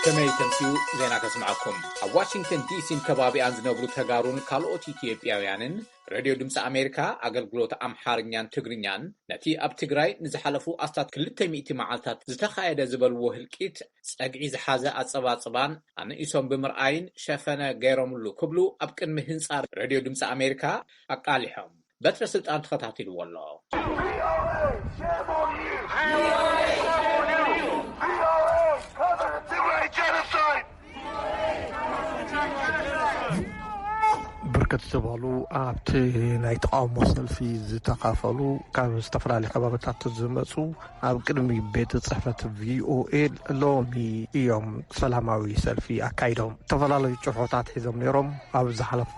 ከመይ ተምስዩ ዜና ከስምዓኩም። ኣብ ዋሽንግተን ዲሲን ከባቢኣን ዝነብሩ ተጋሩን ካልኦት ኢትዮጵያውያንን ሬድዮ ድምፂ ኣሜሪካ ኣገልግሎት ኣምሓርኛን ትግርኛን ነቲ ኣብ ትግራይ ንዝሓለፉ ኣስታት ክልተ ሚእቲ መዓልታት ዝተኻየደ ዝበልዎ ህልቂት ጸግዒ ዝሓዘ ኣጸባጽባን ኣነኢሶም ብምርኣይን ሸፈነ ገይሮምሉ ክብሉ ኣብ ቅድሚ ህንጻ ሬድዮ ድምፂ ኣሜሪካ ኣቃሊሖም። በትረ ስልጣን ተኸታቲልዎ ኣሎ። ብርክት ዝበሉ ኣብቲ ናይ ተቃውሞ ሰልፊ ዝተኻፈሉ ካብ ዝተፈላለዩ ከባቢታት ዝመፁ ኣብ ቅድሚ ቤት ጽሕፈት ቪኦኤ ሎሚ እዮም ሰላማዊ ሰልፊ ኣካይዶም። ዝተፈላለዩ ጭርሖታት ሒዞም ነይሮም። ኣብ ዝሓለፉ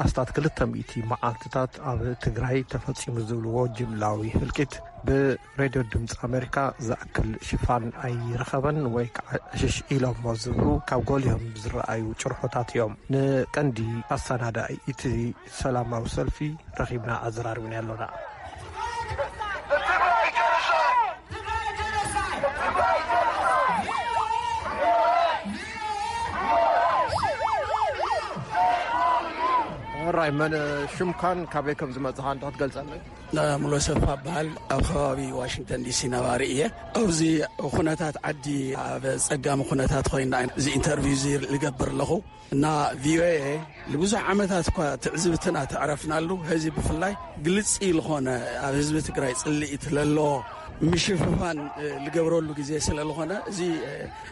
ኣስታት ክልተ ሚእቲ መዓልትታት ኣብ ትግራይ ተፈጺሙ ዝብልዎ ጅምላዊ ህልቂት ብሬድዮ ድምፂ ኣሜሪካ ዝኣክል ሽፋን ኣይረኸበን ወይ ከዓ ዕሽሽ ኢሎሞ ዝብሉ ካብ ጎሊሆም ዝረኣዩ ጭርሖታት እዮም። ንቀንዲ ኣሰናዳኢ እቲ ሰላማዊ ሰልፊ ረኺብና ኣዘራርብና ኣሎና። ራይ መን ሽምካን ካበይ ከም ዝመጽኻ እንዶ ክትገልጸለይ? ሙሉ ሰፋ በሃል ኣብ ከባቢ ዋሽንግተን ዲሲ ነባሪ እየ። ኣብዚ ኩነታት ዓዲ ኣብ ጸጋሚ ኩነታት ኮይና እዚ ኢንተርቪው እዚ ልገብር ኣለኹ። እና ቪኦኤ ልብዙሕ ዓመታት እኳ ትዕዝብትና ተዕረፍናሉ፣ ሕዚ ብፍላይ ግልጺ ልኾነ ኣብ ህዝቢ ትግራይ ጽልኢት ለሎ ምሽፍፋን ልገብረሉ ግዜ ስለ ልኾነ እዚ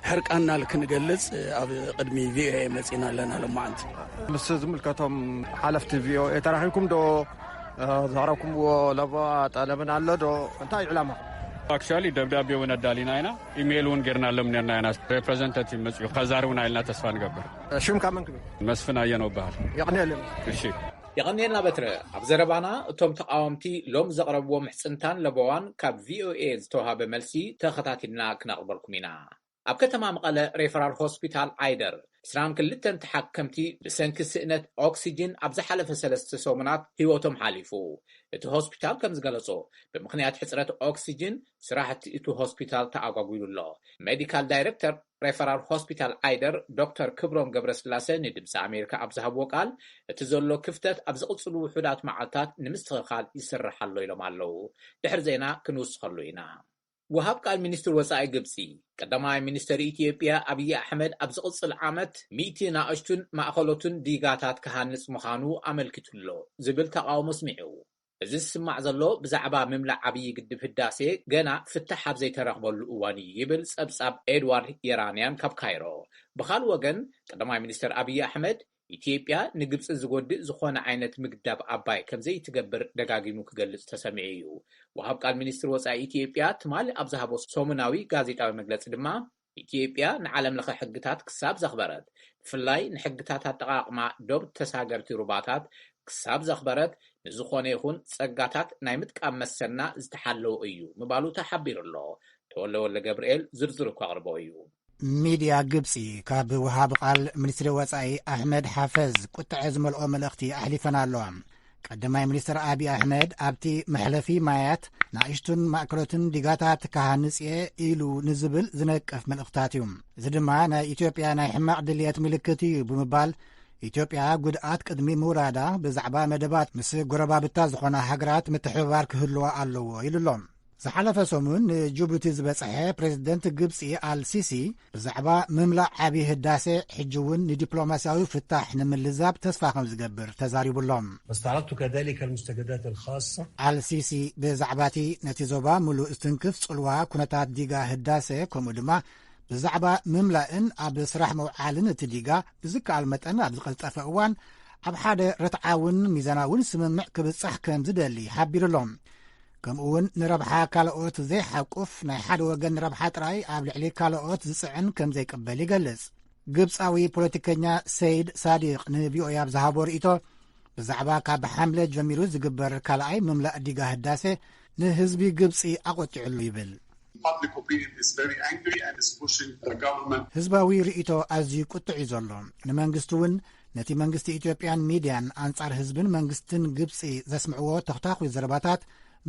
ሕርቃና ልክንገልጽ ኣብ ቅድሚ ቪኦኤ መጺና ኣለና። ለማዓንቲ ምስ ዝምልከቶም ሓለፍቲ ቪኦኤ ተራኺብኩም ዶ ዘቕረብኩምዎ ለበዋ ጠለብን ኣሎ ዶ? እንታይ ዕላማ? ኣክቹዋሊ ደብዳቤ እውን ኣዳሊና ኢና፣ ኢሜይል እውን ጌርናሎም ነርና ኢና። ሬፕሬዘንታቲቭ መፅኡ ከዛርቡና ኢልና ተስፋ ንገብር። ሽምካ መን ክብል? መስፍን ኣየነው በሃል። የቕንየልና። እሺ። የቐንየልና በትረ። ኣብ ዘረባና እቶም ተቃወምቲ ሎም ዘቕረብዎ ምሕፅንታን ለበዋን ካብ ቪኦኤ ዝተዋሃበ መልሲ ተኸታቲልና ክነቕርበልኩም ኢና። ኣብ ከተማ መቐለ ሬፈራል ሆስፒታል ዓይደር ዕስራን ክልተን ተሓከምቲ ብሰንኪ ስእነት ኦክሲጅን ኣብ ዝሓለፈ ሰለስተ ሰሙናት ህይወቶም ሓሊፉ። እቲ ሆስፒታል ከም ዝገለጾ፣ ብምኽንያት ሕጽረት ኦክሲጅን ስራሕቲ እቲ ሆስፒታል ተኣጓጒሉ ኣሎ። ሜዲካል ዳይሬክተር ሬፈራል ሆስፒታል ዓይደር ዶክተር ክብሮም ገብረስላሴ ንድምፂ ኣሜሪካ ኣብ ዝሃብዎ ቃል፣ እቲ ዘሎ ክፍተት ኣብ ዝቕጽሉ ውሑዳት መዓልታት ንምስትኽኻል ይስራሕ ኣሎ ኢሎም ኣለዉ። ድሕሪ ዜና ክንውስኸሉ ኢና። ወሃብ ቃል ሚኒስትር ወጻኢ ግብጺ፣ ቀዳማይ ሚኒስተር ኢትዮጵያ ኣብይ ኣሕመድ ኣብ ዝቕጽል ዓመት ሚእቲ ናእሽቱን ማእኸሎቱን ዲጋታት ክሃንጽ ምዃኑ ኣመልኪቱ'ሎ ዝብል ተቓውሞ ኣስሚዑ። እዚ ዝስማዕ ዘሎ ብዛዕባ ምምላእ ዓብዪ ግድብ ህዳሴ ገና ፍታሕ ኣብ ዘይተረኽበሉ እዋን እዩ ይብል ጸብጻብ ኤድዋርድ የራንያን ካብ ካይሮ። ብኻልእ ወገን ቀዳማይ ሚኒስተር ኣብይ ኣሕመድ ኢትዮጵያ ንግብጺ ዝጎድእ ዝኾነ ዓይነት ምግዳብ ኣባይ ከም ዘይትገብር ደጋጊሙ ክገልጽ ተሰሚዑ እዩ። ወሃብ ቃል ሚኒስትሪ ወጻኢ ኢትዮጵያ ትማሊ ኣብ ዝሃቦ ሰሙናዊ ጋዜጣዊ መግለጺ ድማ፣ ኢትዮጵያ ንዓለም ለኸ ሕግታት ክሳብ ዘኽበረት፣ ብፍላይ ንሕግታት ኣጠቓቕማ ዶብ ተሳገርቲ ሩባታት ክሳብ ዘኽበረት፣ ንዝኾነ ይኹን ጸጋታት ናይ ምጥቃም መሰልና ዝተሓለወ እዩ ምባሉ ተሓቢሩ ኣሎ። ተወለ ወልደ ገብርኤል ዝርዝሩ ከቕርቦ እዩ። ሚድያ ግብጺ ካብ ወሃቢ ቃል ሚኒስትሪ ወጻኢ ኣሕመድ ሓፈዝ ቁጥዐ ዝመልኦ መልእኽቲ ኣሕሊፈን ኣለዋ። ቀዳማይ ሚኒስትር ኣብይ ኣሕመድ ኣብቲ መሕለፊ ማያት ናእሽቱን ማእከሎትን ዲጋታት ክሃንጽ እየ ኢሉ ንዝብል ዝነቅፍ መልእኽታት እዩ። እዚ ድማ ናይ ኢትዮጵያ ናይ ሕማቕ ድልየት ምልክት እዩ ብምባል፣ ኢትዮጵያ ጉድኣት ቅድሚ ምውራዳ ብዛዕባ መደባት ምስ ጎረባብታ ዝኾና ሃገራት ምትሕብባር ክህልዋ ኣለዎ ኢሉ ኣሎ። ዝሓለፈ ሰሙን ንጅቡቲ ዝበጽሐ ፕሬዝደንት ግብጺ ኣልሲሲ ብዛዕባ ምምላእ ዓቢ ህዳሴ ሕጂ እውን ንዲፕሎማስያዊ ፍታሕ ንምልዛብ ተስፋ ከም ዝገብር ተዛሪቡ ኣሎ። واستعرضت كذلك المستجدات الخاصة. ኣልሲሲ ብዛዕባ እቲ ነቲ ዞባ ምሉእ ዝትንክፍ ጽልዋ ኩነታት ዲጋ ህዳሴ፣ ከምኡ ድማ ብዛዕባ ምምላእን ኣብ ስራሕ ምውዓልን እቲ ዲጋ ብዝከኣል መጠን ኣብ ዝቐልጠፈ እዋን ኣብ ሓደ ርትዓውን ሚዛናውን ስምምዕ ክብጻሕ ከም ዝደሊ ሓቢሩ ኣሎ። ከምኡ እውን ንረብሓ ካልኦት ዘይሓቁፍ ናይ ሓደ ወገን ረብሓ ጥራይ ኣብ ልዕሊ ካልኦት ዝጽዕን ከም ዘይቅበል ይገልጽ። ግብጻዊ ፖለቲከኛ ሰይድ ሳዲቅ ንቪኦኤ ኣብ ዝሃቦ ርእይቶ፣ ብዛዕባ ካብ ሓምለ ጀሚሩ ዝግበር ካልኣይ ምምላእ ዲጋ ህዳሴ ንህዝቢ ግብጺ ኣቖጢዕሉ ይብል። Public opinion is very angry and is pushing the government. ህዝባዊ ርእይቶ ኣዝዩ ቁጡዕ እዩ ዘሎ። ንመንግስቲ እውን ነቲ መንግስቲ ኢትዮጵያን ሚድያን ኣንጻር ህዝብን መንግስትን ግብጺ ዘስምዕዎ ተኽታኹ ዘረባታት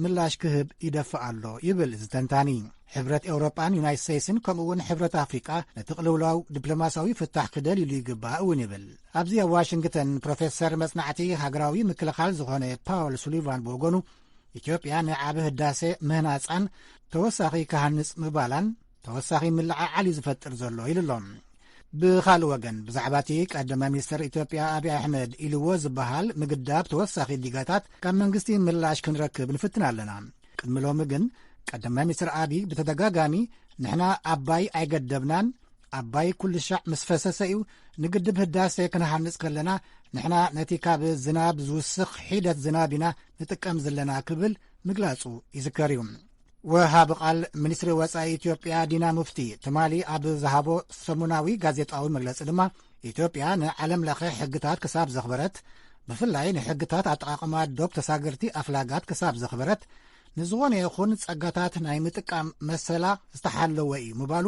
ምላሽ ክህብ ይደፍእ ኣሎ ይብል እዚ ተንታኒ። ሕብረት ኤውሮጳን ዩናይት ስቴትስን ከምኡ እውን ሕብረት ኣፍሪቃ ነቲ ቅልውላው ዲፕሎማሲያዊ ፍታሕ ክደልይሉ ይግባእ እውን ይብል። ኣብዚ ኣብ ዋሽንግተን ፕሮፌሰር መጽናዕቲ ሃገራዊ ምክልኻል ዝኾነ ፓውል ሱሊቫን ብወገኑ፣ ኢትዮጵያ ንዓቢ ህዳሴ ምህናጻን ተወሳኺ ክሃንጽ ምባላን ተወሳኺ ምልዕዓል እዩ ዝፈጥር ዘሎ ኢሉ ኣሎ። ብኻልእ ወገን፣ ብዛዕባ እቲ ቀዳማይ ሚኒስትር ኢትዮጵያ ኣብይ ኣሕመድ ኢልዎ ዝበሃል ምግዳብ ተወሳኺ ዲጋታት ካብ መንግስቲ ምላሽ ክንረክብ ንፍትን ኣለና። ቅድሚ ሎሚ ግን ቀዳማይ ሚኒስትር ኣብይ ብተደጋጋሚ፣ ንሕና ኣባይ ኣይገደብናን፣ ኣባይ ኩሉ ሻዕ ምስ ፈሰሰ እዩ፣ ንግድብ ህዳሴ ክንሃንጽ ከለና ንሕና ነቲ ካብ ዝናብ ዝውስኽ ሒደት ዝናብ ኢና ንጥቀም ዘለና ክብል ምግላጹ ይዝከር እዩ። ወሃቢ ቃል ሚኒስትሪ ወጻኢ ኢትዮጵያ ዲና ሙፍቲ ትማሊ ኣብ ዝሃቦ ሰሙናዊ ጋዜጣዊ መግለጺ ድማ፣ ኢትዮጵያ ንዓለም ለኸ ሕግታት ክሳብ ዘኽበረት፣ ብፍላይ ንሕግታት ኣጠቓቕማ ዶብ ተሳገርቲ ኣፍላጋት ክሳብ ዘኽበረት፣ ንዝኾነ ይኹን ጸጋታት ናይ ምጥቃም መሰላ ዝተሓለወ እዩ ምባሉ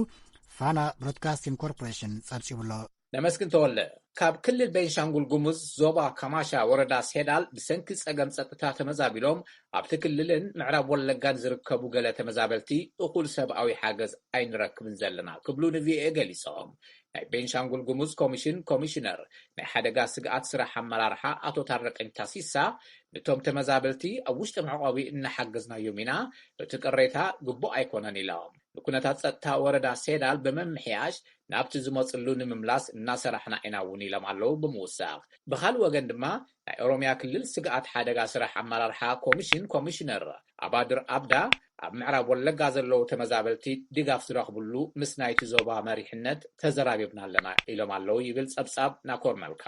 ፋና ብሮድካስቲንግ ኮርፖሬሽን ጸብጺቡ ኣሎ። ነመስግን ተወልደ። ካብ ክልል ቤንሻንጉል ጉሙዝ ዞባ ካማሻ ወረዳ ሴዳል ብሰንኪ ጸገም ጸጥታ ተመዛቢሎም ኣብቲ ክልልን ምዕራብ ወለጋን ዝርከቡ ገለ ተመዛበልቲ እኹል ሰብኣዊ ሓገዝ ኣይንረክብን ዘለና ክብሉ ንቪኦኤ ገሊጾም። ናይ ቤንሻንጉል ጉሙዝ ኮሚሽን ኮሚሽነር ናይ ሓደጋ ስግኣት ስራሕ ኣመራርሓ ኣቶ ታረቀኝ ታሲሳ፣ ነቶም ተመዛበልቲ ኣብ ውሽጢ መዕቆቢ እናሓገዝናዮም ኢና፣ እቲ ቅሬታ ግቡእ ኣይኮነን ኢሎም። ንኩነታት ጸጥታ ወረዳ ሴዳል ብምምሕያሽ ናብቲ ዝመጽሉ ንምምላስ እናሰራሕና ኢና እውን ኢሎም ኣለዉ። ብምውሳኽ፣ ብኻልእ ወገን ድማ ናይ ኦሮምያ ክልል ስግኣት ሓደጋ ስራሕ ኣመራርሓ ኮሚሽን ኮሚሽነር ኣባድር ኣብዳ፣ ኣብ ምዕራብ ወለጋ ዘለዉ ተመዛበልቲ ድጋፍ ዝረኽብሉ ምስ ናይቲ ዞባ መሪሕነት ተዘራሪብና ኣለና ኢሎም ኣለዉ ይብል ጸብጻብ ናኮር መልካ።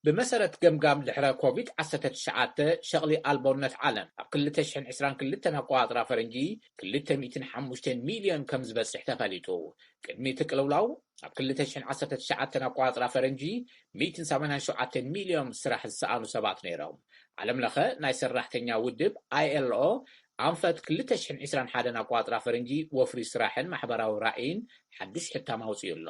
ብመሰረት ገምጋም ድሕረ ኮቪድ ዓሰርተ ትሽዓተ ሸቕሊ ኣልቦነት ዓለም ኣብ ክልተ ሽሕን ዕስራን ክልተን ኣቆጻጽራ ፈረንጂ ክልተ ሚእትን ሓሙሽተን ሚልዮን ከም ዝበጽሕ ተፈሊጡ። ቅድሚ እቲ ቅልውላው ኣብ ክልተ ሽሕን ዓሰርተ ትሽዓተን ኣቆጻጽራ ፈረንጂ ሚእትን ሰማንያን ሸውዓተን ሚልዮን ስራሕ ዝሰኣኑ ሰባት ነይሮም። ዓለም ለኸ ናይ ሰራሕተኛ ውድብ ኣይ ኤል ኦ ኣንፈት ክልተ ሽሕን ዕስራን ሓደን ኣቆጻጽራ ፈረንጂ ወፍሪ ስራሕን ማሕበራዊ ራእይን ሓድሽ ሕታም ኣውጺኡ ኣሎ።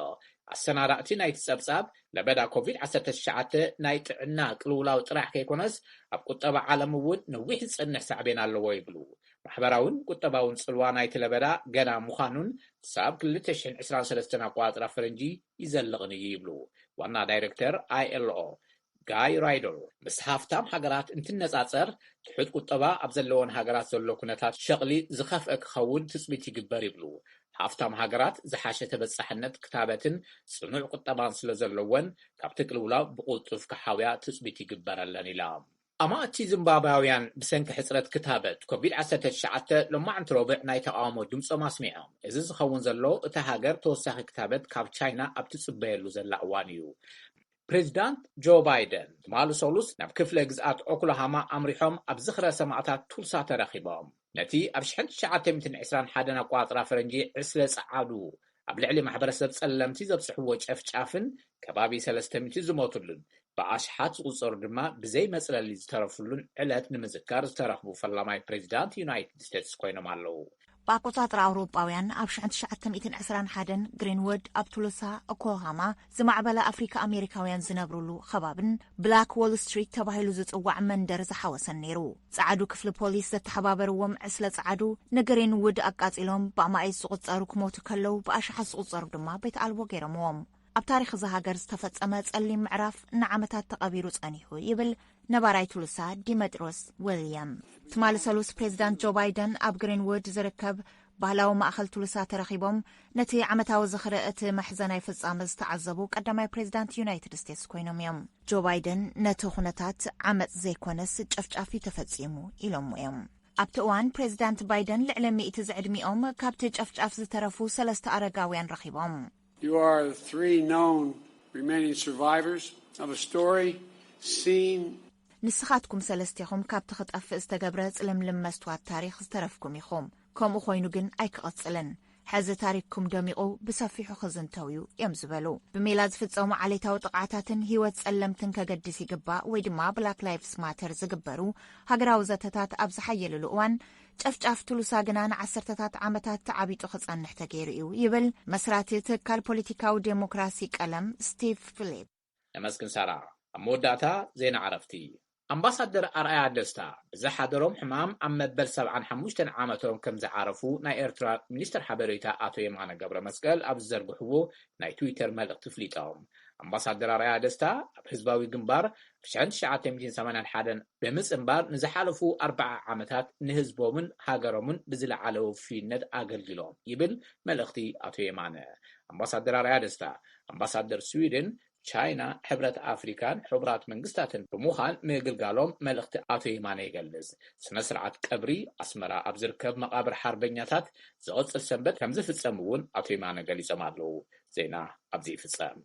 ኣሰናዳእቲ ናይቲ ጸብጻብ ለበዳ ኮቪድ ዓሰርተ ትሽዓተ ናይ ጥዕና ቅልውላው ጥራሕ ከይኮነስ ኣብ ቁጠባ ዓለም እውን ነዊሕ ዝጸንሕ ሳዕቤን ኣለዎ ይብሉ። ማሕበራውን ቁጠባውን ጽልዋ ናይቲ ለበዳ ገና ምዃኑን ክሳብ ክልተ ሽሕን ዕስራን ሰለስተን ኣቆጻጽራ ፈረንጂ ይዘልቕን እዩ ይብሉ ዋና ዳይሬክተር ኣይ ኤል ኦ ጋይ ራይደር። ምስ ሃፍታም ሃገራት እንትነጻጸር፣ ትሑት ቁጠባ ኣብ ዘለወን ሃገራት ዘሎ ኩነታት ሸቕሊ ዝኸፍአ ክኸውን ትጽቢት ይግበር ይብሉ። ሃፍታም ሃገራት ዝሓሸ ተበጻሕነት ክታበትን ጽኑዕ ቁጠባን ስለ ዘለወን፣ ካብቲ ቅልውላው ብቕልጡፍ ክሓውያ ትጽቢት ይግበረለን ኢሎም። ኣማእቲ ዚምባብያውያን ብሰንኪ ሕጽረት ክታበት ኮቪድ ዓሰርተ ትሽዓተ ሎማዕንቲ ረቡዕ ናይ ተቓውሞ ድምጾም ኣስሚዖም። እዚ ዝኸውን ዘሎ እታ ሃገር ተወሳኺ ክታበት ካብ ቻይና ኣብ ትጽበየሉ ዘላ እዋን እዩ። ፕሬዚዳንት ጆ ባይደን ትማሊ ሰሉስ ናብ ክፍለ ግዝኣት ኦክላሃማ ኣምሪሖም ኣብ ዝኽረ ሰማእታት ቱልሳ ተረኺቦም። ነቲ ኣብ ሽሕን ትሽዓተ ሚእትን ዕስራን ሓደን ኣቆጻጽራ ፈረንጂ ዕስለ ጸዓዱ ኣብ ልዕሊ ማሕበረሰብ ጸለምቲ ዘብጽሕዎ ጨፍጫፍን ከባቢ ሰለስተ ሚእቲ ዝሞትሉን ብኣሽሓት ዝቑጸሩ ድማ ብዘይ መጽለሊ ዝተረፍሉን ዕለት ንምዝካር ዝተረኽቡ ፈላማይ ፕሬዚዳንት ዩናይትድ ስቴትስ ኮይኖም ኣለዉ። ብኣቆጻጽራ ኣውሮጳውያን ኣብ ሽሕን ትሽዓተ ሚእትን ዕስራን ሓደን ግሪንውድ ኣብ ቱሉሳ ኦክላሃማ ዝማዕበለ ኣፍሪካ ኣሜሪካውያን ዝነብሩሉ ከባብን ብላክ ዎል ስትሪት ተባሂሉ ዝጽዋዕ መንደር ዝሓወሰን ነይሩ። ጸዓዱ ክፍሊ ፖሊስ ዘተሓባበርዎም ዕስለ ጸዓዱ ንግሪንውድ ኣቃጺሎም ብኣማኢት ዝቑጸሩ ክሞቱ ከለዉ ብኣሽሓት ዝቑጸሩ ድማ ቤት ኣልቦ ገይሮምዎም። ኣብ ታሪኽ እዛ ሃገር ዝተፈጸመ ጸሊም ምዕራፍ ንዓመታት ተቐቢሩ ጸኒሑ ይብል ነባራይ ቱሉሳ ዲመጥሮስ ዊልያም። ትማሊ ሰሉስ ፕሬዚዳንት ጆ ባይደን ኣብ ግሪንውድ ዝርከብ ባህላዊ ማእኸል ቱሉሳ ተረኺቦም ነቲ ዓመታዊ ዝኽሪ እቲ መሕዘናይ ፍጻመ ዝተዓዘቡ ቀዳማይ ፕሬዚዳንት ዩናይትድ ስቴትስ ኮይኖም እዮም። ጆ ባይደን ነቲ ኩነታት ዓመጽ ዘይኮነስ ጨፍጫፍ እዩ ተፈጺሙ ኢሎሞ እዮም። ኣብቲ እዋን ፕሬዚዳንት ባይደን ልዕሊ ሚእቲ ዝዕድሚኦም ካብቲ ጨፍጫፍ ዝተረፉ ሰለስተ ኣረጋውያን ረኺቦም። You are the three known remaining survivors of a story seen ንስኻትኩም ሰለስቴኹም ካብቲ ክጠፍእ ዝተገብረ ጽልምልም መስትዋት ታሪኽ ዝተረፍኩም ኢኹም። ከምኡ ኮይኑ ግን ኣይክቕጽልን። ሕዚ ታሪኽኩም ደሚቑ ብሰፊሑ ክዝንተው እዩ እዮም ዝበሉ። ብሜላ ዝፍጸሙ ዓሌታዊ ጥቕዓታትን ህይወት ጸለምትን ከገድስ ይግባእ ወይ ድማ ብላክ ላይቭስ ማተር ዝግበሩ ሃገራዊ ዘተታት ኣብ ዝሓየልሉ እዋን፣ ጨፍጫፍ ቱሉሳ ግና ንዓሰርተታት ዓመታት ተዓቢጡ ክጸንሕ ተገይሩ እዩ ይብል መስራቲ ትካል ፖለቲካዊ ዴሞክራሲ ቀለም ስቲቭ ፊሊፕ። ነመስግን ሳራ። ኣብ መወዳእታ ዜና ዕረፍቲ። ኣምባሳደር ኣርኣያ ደስታ ብዝሓደሮም ሕማም ኣብ መበል ሰብዓን ሓሙሽተን ዓመቶም ከም ዝዓረፉ ናይ ኤርትራ ሚኒስትር ሓበሬታ ኣቶ የማነ ገብረ መስቀል ኣብ ዝዘርግሕዎ ናይ ትዊተር መልእኽቲ ፍሊጦም። ኣምባሳደር ኣርኣያ ደስታ ኣብ ህዝባዊ ግንባር ብ ትሽዓተ ሚእትን ሰማንያን ሓደን ብምጽንባር ንዝሓለፉ ኣርብዓ ዓመታት ንህዝቦምን ሃገሮምን ብዝለዓለ ውፍይነት ኣገልጊሎም ይብል መልእኽቲ ኣቶ የማነ። ኣምባሳደር ኣርኣያ ደስታ ኣምባሳደር ስዊድን፣ ቻይና፣ ሕብረት ኣፍሪካን ሕቡራት መንግስታትን ብምዃን ምግልጋሎም መልእኽቲ ኣቶ የማነ ይገልጽ። ስነ ስርዓት ቀብሪ ኣስመራ ኣብ ዝርከብ መቓብር ሓርበኛታት ዝቕጽል ሰንበት ከም ዝፍጸም እውን ኣቶ የማነ ገሊጾም ኣለዉ። ዜና ኣብዚ ይፍጸም።